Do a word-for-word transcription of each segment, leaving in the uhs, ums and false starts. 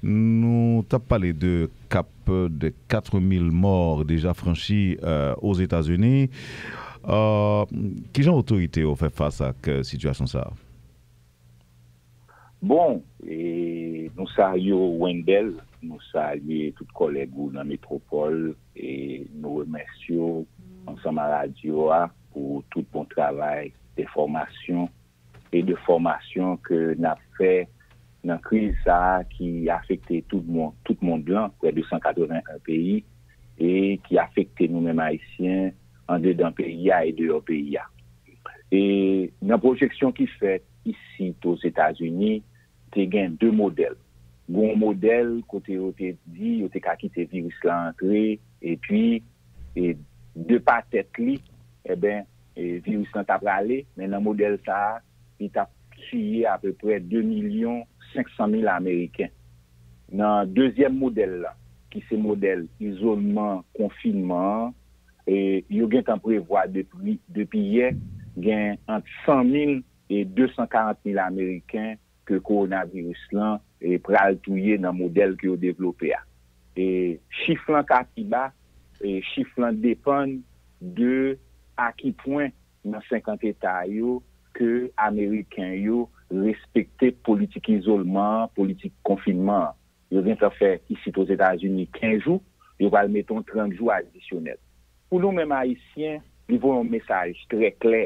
Nou t ap pale de cap de quatre mille morts déjà franchis euh, aux États-Unis. Euh, kijan otorite yo fè fas ak euh, sitiyasyon sa a? Bon, e, nou salye w, Wendell, nou salye tout kòlèg ou nan metwopòl, e nou remèsye w ansanm a radyo a pou tout bon travay enfòmasyon e de fòmasyon ke n ap fè nan kriz sa a ki afekte tout mond, tout mond lan, prè de san katreven en peyi, e ki afekte nou menm Ayisyen andedan peyi a e deyò peyi a. E nan pwojeksyon ki fèt isit Ozetazini, te gen de modèl. Gen yon modèl kote yo te di yo te ka kite viris la antre, epi e, de pa tèt li, eben, e, viris lan t ap rale, men nan modèl sa a, li t ap tiye apeprè de milyon senk san mil Ameriken. Nan dezyèm modèl la, ki se modèl izolman, konfinman an, e, yo gentan prevwa depi, depi yè, gen ant san mil e de san karant mil Ameriken ke kowonaviris lan e, pral touye nan modèl ke yo devlope a. E, chif lan ka pi ba, e, chif lan depann de a ki pwen nan senkant eta yo ke Ameriken yo respekte politik izolman an, politik konfinman an. Yo gentan fè isit Ozetazini kenz jou, yo pral mete yon trant jou adisyonèl. Pou nou menm Ayisyen, li voye yon mesaj trè klè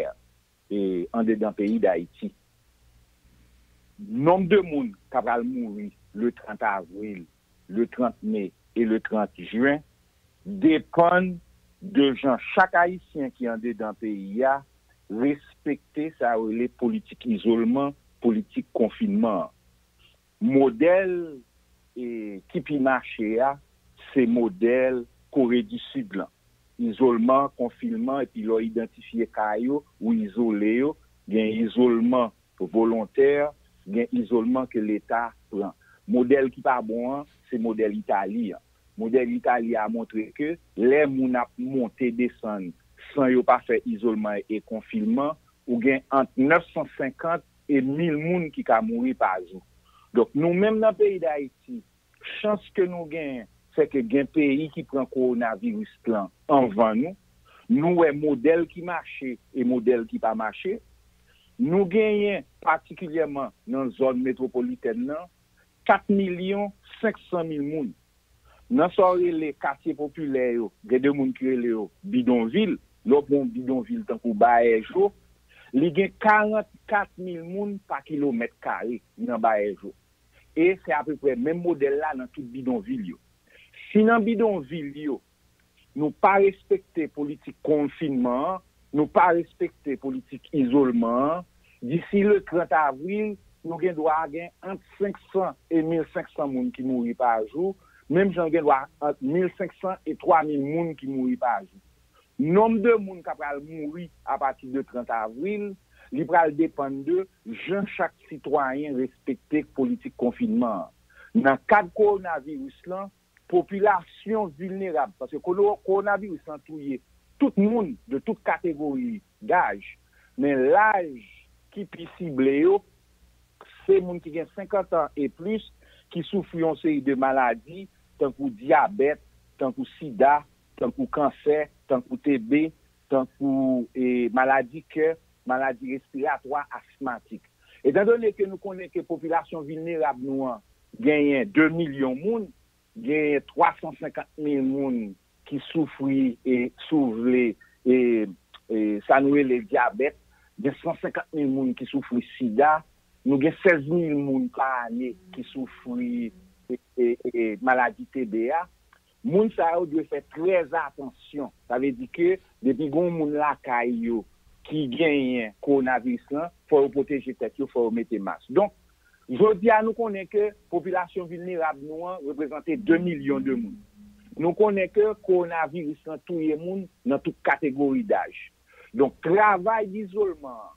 e, andedan peyi Dayiti. Nonb de moun k ap pral mouri le trant avril, le trant me e le trant jen depann de jan chak Ayisyen ki andedan peyi a respekte sa yo rele politik izolman, politik konfinman an. Modèl e, ki pi mache a, se modèl Kore di Sid lan. Izolman, konfinman, epi lè w idantifye ka yo, ou izole yo, gen izolman volontè, gen izolman ke Leta pran. Modèl ki pa bon an, se modèl Itali an. Modèl Itali a montre ke lè moun ap monte desann san yo pa fè izolman e konfinman, ou gen ant nèf san senkant e mil moun ki ka mouri pa jou. Donk, nou menm nan peyi Dayiti, chans ke nou genyen, se ke gen peyi ki pran kowonaviris lan anvan nou. Nou wè modèl ki mache e modèl ki pa mache. Nou genyen, patikilyèman nan zòn metwopolitèn nan, kat milyon senk san mil moun. Nan sa w rele katye popilè yo, gen de moun ki rele yo bidonvil. Lè w pran yon bidonvil tankou Bayèjo, li gen karannkat mil moun pa kilomèt kare nan Bayèjo. E se apeprè menm modèl la nan tout bidonvil yo. Si nan bidonvil yo, nou pa respekte politik konfinman an, nou pa respekte politik izolman an, disi le trant avril, nou gen dwa gen ant senk san e mil senk san moun ki mouri pa jou, menm jan gen dwa ant mil senk san e twa mil moun ki mouri pa jou. Nonb de moun k ap pral mouri apati de trant avril, li pral depann de jan chak sitwayen respekte politik konfinman an. Nan kad kowonaviris lan, popilasyon vilnerab, paske kowonaviris lan touye tout moun de tout kategori daj, men laj ki pi sible yo, se moun ki gen senkant an e plis, ki soufri yon seri de maladi, tankou dyabèt, tankou sida, tankou kansè, tankou T B, tankou e, maladi kè, maladi respiratwa, asmatik. Etandone ke nou konnen ke popilasyon vilnerab nou an genyen de milyon moun, genyen twa san senkant mil moun ki soufri e, si w vle, e, e, sa nou rele dyabèt, gen san senkant mil moun ki soufri sida, nou gen sèz mil moun pa ane ki soufri e, e, e, maladi T B a. Moun sa yo dwe fè trè atansyon. Sa vle di ke depi gen yon moun lakay yo ki genyen kowonaviris lan, fò yo pwoteje tèt yo, fò yo mete mas. Donk, jodi a nou konnen ke popilasyon vilnerab nou an reprezante de milyon de moun. Nou konnen ke kowonaviris lan touye moun nan tout kategori daj. Donk, travay dizolman an,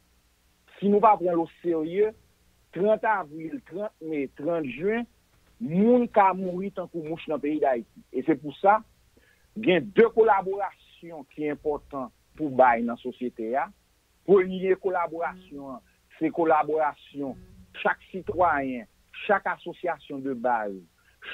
si nou pa pran l oserye, trant avril, trant me, trant jen, moun ka mouri tankou mouch nan peyi Dayiti. E se pou sa, gen de kolaborasyon ki enpòtan pou bay nan sosyete a. Premye kolaborasyon an, se kolaborasyon chak sitwayen, chak asosyasyon de baz,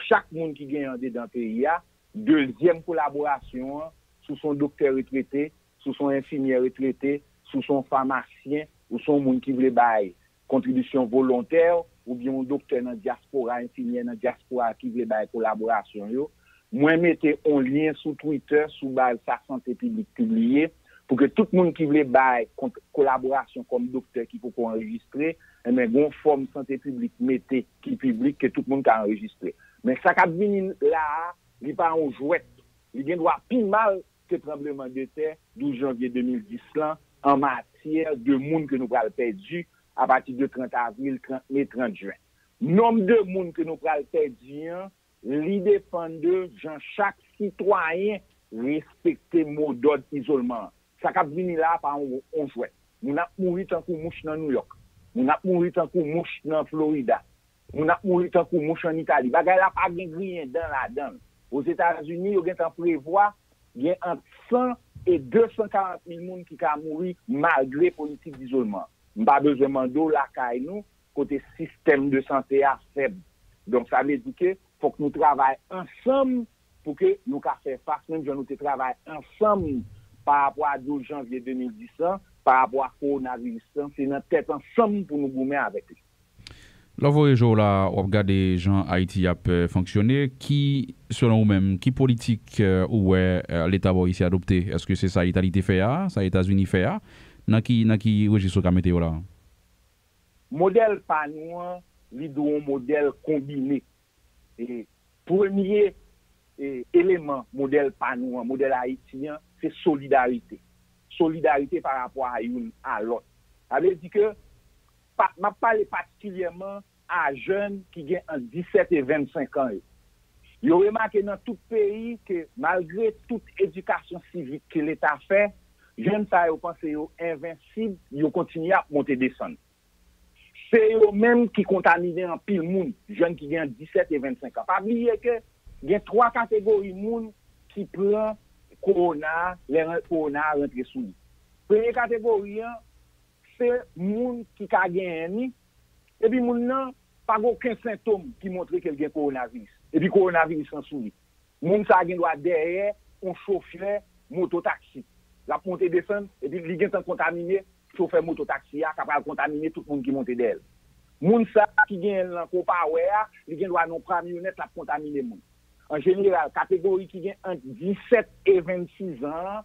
chak moun ki genyen andedan peyi a. Dezyèm kolaborasyon an, si w se yon doktè retrete, si w se yon enfimyè retrete, si w se yon famasyen, ou se yon moun ki vle bay kontribisyon volontè, oubyen yon doktè nan dyaspora, enfimyè nan dyaspora ki vle bay kolaborasyon yo, mwen mete yon lyen sou Twitter sou baz sa Sante Piblik pibliye, pou ke tout moun ki vle bay kont- kolaborasyon kòm doktè ki poko anrejistre, enben, gen yon fòm Sante Piblik mete ki piblik ke tout moun ka anrejistre. Men sa k ap vini la a, li pa yon jwèt. Li gen dwa pi mal ke tranbleman de tè douz janvye de mil dis lan an matyè de moun ke nou pral pèdi apati de trant avril, trant me, trant jen. Nonb de moun ke nou pral pèdi an, li depann de jan chak sitwayen respekte modòd izolman an. Sa k ap vini la a pa yon, yon jwèt. Moun ap mouri tankou mouch nan Nouyòk. Moun ap mouri tankou mouch nan Florida. Moun ap mouri tankou mouch ann Itali. Bagay la pa gen griyen dan ladan l. Ozetazini, yo gentan prevwa gen ant san e de san karant mil moun ki ka mouri malgre politik dizolman. M pa bezwen mande w lakay nou, kote sistèm de sante a fèb. Donk, sa vle di ke fòk nou travay ansanm pou ke nou ka fè fas, menm jan nou te travay ansanm pa rapò a douz janvye de mil dis lan, pa rapò a kowonaviris lan, se nan tèt ansanm pou nou goumen avèk li. Lè w voye je w la, w ap gade jan Ayiti ap eh, fonksyone. Ki, selon ou menm, ki politik eh, ou wè eh, Leta bò isi adopte? Èske se sa Itali te fè a, sa Etazini fè a? Nan ki, nan ki rejis ou ka mete yo la? Modèl pa nou an, li dwe yon modèl konbine. E premye e, eleman modèl pa nou an, modèl Ayiti an, se solidarite. Solidarite pa rapò a youn a lòt. Sa vle di ke pa, m ap pale patikilyèman a jèn ki gen ant disèt e vennsenk an yo. Yo remake nan tout peyi ke malgre tout edikasyon sivik ke Leta fè, jèn sa yo panse yo envensib, yo kontinye ap monte desann. Se yo menm ki kontamine anpil moun, jèn ki gen ant disèt e vennsenk an. Pa bliye ke gen twa kategori moun ki pran kowona a lè kowona a rantre sou li. Premye kategori an, se moun ki ka genyen li, epi moun nan pa gen okenn sentòm ki montre ke l gen kowonaviris, epi kowonaviris lan sou li. Moun sa a gen dwa dèyè yon chofè moto taksi. L ap monte desann, epi li gentan kontamine chofè moto taksi a, k ap al kontamine tout moun ki monte dèyè l. Moun sa a ki genyen l nan kou pa wè a, li gen dwa nan yon kamyonèt, l ap kontamine moun. An jeneral, kategori ki gen ant disèt e vennsis an an,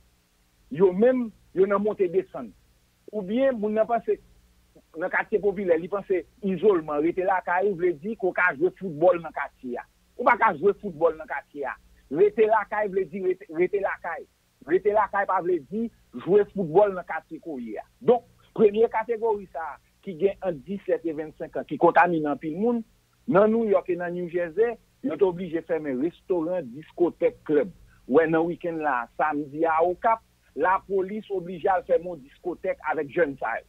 yo menm, yo nan monte desann. Oubyen, moun nan panse, nan katye popilè, li panse izolman, rete lakay ou, vle di ke w ka jwe foutbòl nan katye a. Ou pa ka jwe foutbòl nan katye a. Rete lakay vle di rete, rete lakay. Rete lakay pa vle di jwe foutbòl nan katye ke w ye a. Donk, premye kategori sa a, ki gen ant disèt e vennsenk an, ki kontamine anpil moun, nan Nouyòk e nan New Jersey, yo te oblije fèmen restoran, diskotèk, klèb. Ou wè nan wikenn la a, samdi a Okap, lapolis oblije al fèmen yon diskotèk avèk jèn sa yo.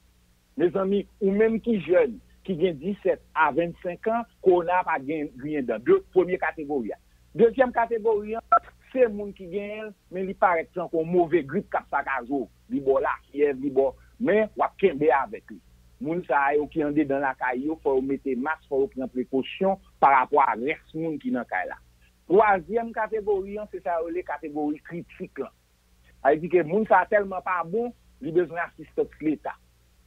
Mezanmi, ou menm ki jèn, ki gen disèt a vennsenk an, kowona a pa gen griyen dan. De, premye kategori a. Dezyèm kategori an, se moun ki genyen l, men li parèt tankou yon move grip k ap sakaje w. Li ba w lafyèv, li ba w, men w ap kenbe avèk li. Moun sa yo ki andedan lakay yo, fò yo mete mas, fò yo pran prekosyon pa rapò a rès moun ki nan kay la. Twazyèm kategori an, se sa yo rele kategori kritik lan. Sa vle di ke moun sa a tèlman pa bon, li bezwen asistans Leta.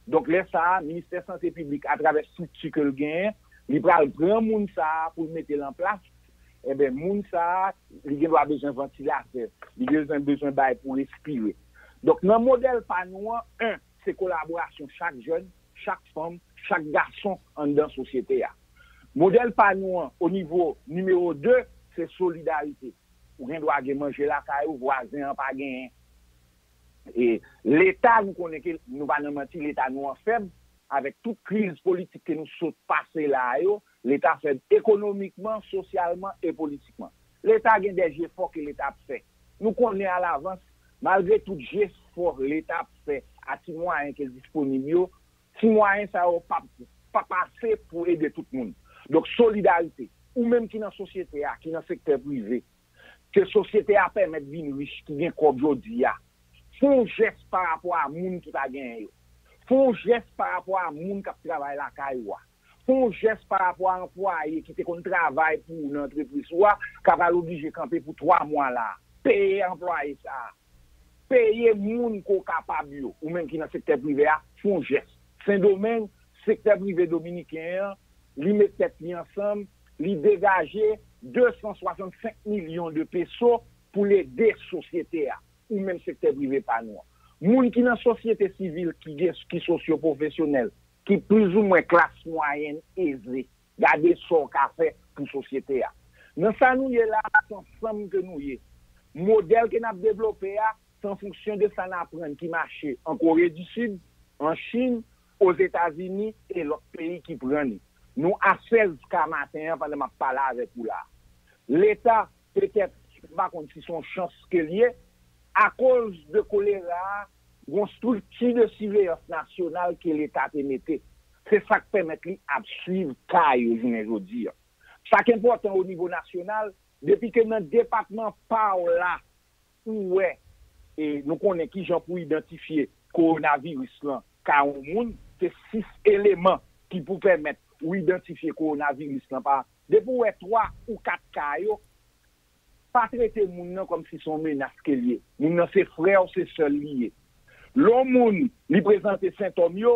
Donk, lè sa a, Ministè Sante Piblik, atravè estrikti ke l genyen, li pral pran moun sa a pou l mete l an plas. Enben, moun sa a, li gen dwa bezwen vantilatè, li bezwen, bezwen bay pou respire. Donk, nan modèl pa nou an, en, se kolaborasyon chak jèn, chak fanm, chak gason anndan sosyete a. Modèl pa nou an, o nivo nimewo de, se solidarite. Ou gen dwa gen manje lakay ou, vwazen an pa genyen. E Leta, nou konnen ke nou pa nan manti, Leta nou an fèb, avèk tout kriz politik ke nou sot pase la a yo, Leta fèb ekonomikman, sosyalman e politikman. Leta gen dè jefò ke Leta ap fè. Nou konnen alavans, malgre tout jefò Leta ap fè a ti mwayen ke l disponib yo, ti mwayen sa yo p ap, p ap ase pou ede tout moun. Donk, solidarite. Ou menm ki nan sosyete a, ki nan sektè prive, ke sosyete a pèmèt vin rich, ki gen kòb jodi a, fè yon jès pa rapò a moun ki pa genyen yo. Fè yon jès pa rapò a moun k ap travay lakay ou a. Fè yon jès pa rapò a anplwaye ki te konn travay pou ou nan antrepriz ou a, ka pral oblije kanpe pou twa mwa la. Peye anplwaye sa a. Peye moun ke w kapab yo, ou menm ki nan sektè prive a, fè yon jès. Sendomeng, sektè prive dominiken an, li met tèt li ansanm, li degaje de san swasannsenk milyon de peso pou l ede sosyete a, ou menm sektè prive pa nou an. Moun ki nan sosyete sivil, ki gen, ki sosyo-pwofesyonèl, ki plizoumwen klas mwayèn eze, gade sa w ka fè pou sosyete a. Nan sa nou ye la, se ansanm ke nou ye. Modèl ke n ap devlope a, se an fonksyon de sa n aprann ki mache an Kore di Sid, an Chin, Ozetazini e lòt peyi ki pran li. Nou a sèz ka maten an pandan m ap pale avèk ou la. Leta, petèt, m pa konn si se yon chans ke l ye, akoz de kolera a, gen yon estrikti de siveyans nasyonal ke Leta te mete. Se sa k pèmèt li ap swiv ka yo jounen jodi a. Sa k enpòtan o nivo nasyonal, depi ke nan depatman pa w la, ou wè, e nou konnen kijan pou idantifye kowonaviris lan ka yon moun, se sis eleman ki pou pèmèt ou idantifye kowonaviris lan pa. Depi w wè twa ou kat ka yo, pa trete moun nan kòmsi se yon menas ke l ye. Moun nan se frè w, se sè l li ye. Lè yon moun li prezante sentòm yo,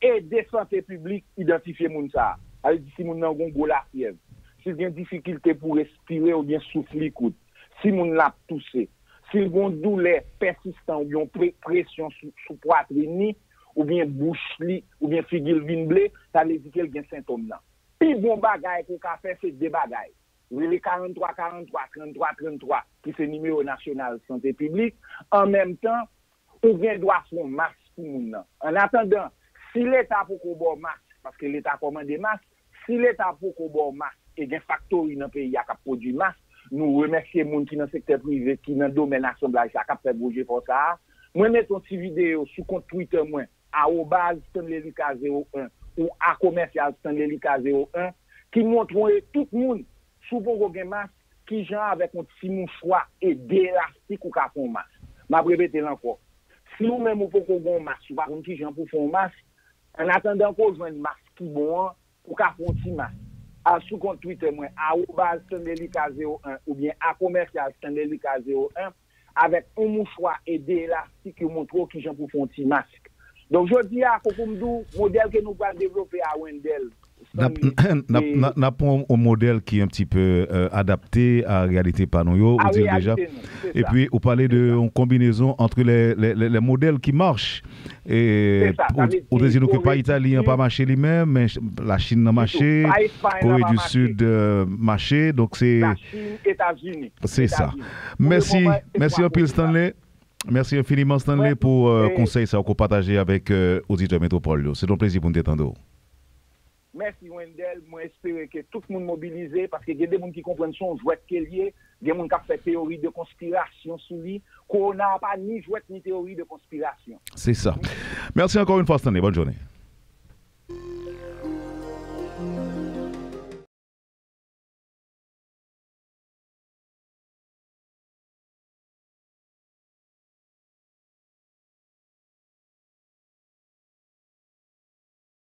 ede sante piblik idantifye moun sa a. Sa vle di si moun nan gen yon gwo lafyèv, si l gen difikilte pou respire oubyen souf li kout, si moun nan ap touse, si l gen yon doulè pèsistan oubyen yon pre-, presyon sou, sou pwatrin li, oubyen bouch li, oubyen figi l vin ble, sa vle di ke l gen sentòm nan. Pi bon bagay ke w ka fè, se de bagay. Rele karant twa karant twa, trant twa trant twa, ki se nimewo nasyonal sante piblik. An menm tan, ou gen dwa fè yon mas pou moun nan. An atandan, si Leta poko ba w mas, paske Leta kòmande mas, si Leta poko ba w mas, e gen faktori nan peyi a k ap pwodui mas, nou remèsye moun ki nan sektè prive, ki nan domèn asanblaj la, k ap fè gwo jefò sa a. Mwen mete yon ti videyo sou kont Twitter mwen, arobaz Stanley Lucas zewo en ou a komèsyal Stanley Lucas zewo en, ki montre tout moun, si w poko gen mas, kijan avèk yon ti mouchwa e de elastik ou ka fè yon mas. M ap repete l ankò. Si ou menm ou poko gen yon mas, ou pa konn kijan pou fè yon mas, an atandan ke w jwenn mas ki bon an, ou ka fè yon ti mas. Al sou kont Twitter mwen, arobaz Stanley Lucas zewo en oubyen a komèsyal Stanley Lucas zewo en, avèk yon mouchwa e de elastik, yo montre w kijan pou fè yon ti mas. Donk, jodi a, kòm m di w, modèl ke nou pral devlope a, Wendell, n ap, n ap, n ap, n ap pran yon modèl ki un petit peu, euh, adapté à réalité pa nou yo, ou di l deja. Epi, ou pale de yon konbinezon entre les, les, les, les modèles qui marchent. E ou, ou te di nou ke pa Itali an pa mache li menm, men Lachin nan mache, Kore di Sid, euh, mache. Donk, se, se sa. Mèsi, mèsi anpil, Stanley. Mèsi enfiniman, Stanley, pou, euh, konsèy sa w ke w pataje avèk, euh, oditè Metwopòl yo. Se te yon plezi pou n te tande w. Mèsi, Wendell. Mwen espere ke tout moun mobilize, paske gen de moun ki konprann se yon jwèt ke l ye, gen moun k ap fè teyori de konspirasyon sou li. Kowona a pa ni jwèt ni teyori de konspirasyon. Se sa. Mèsi ankò yon fwa, Stanley. Bòn jounen.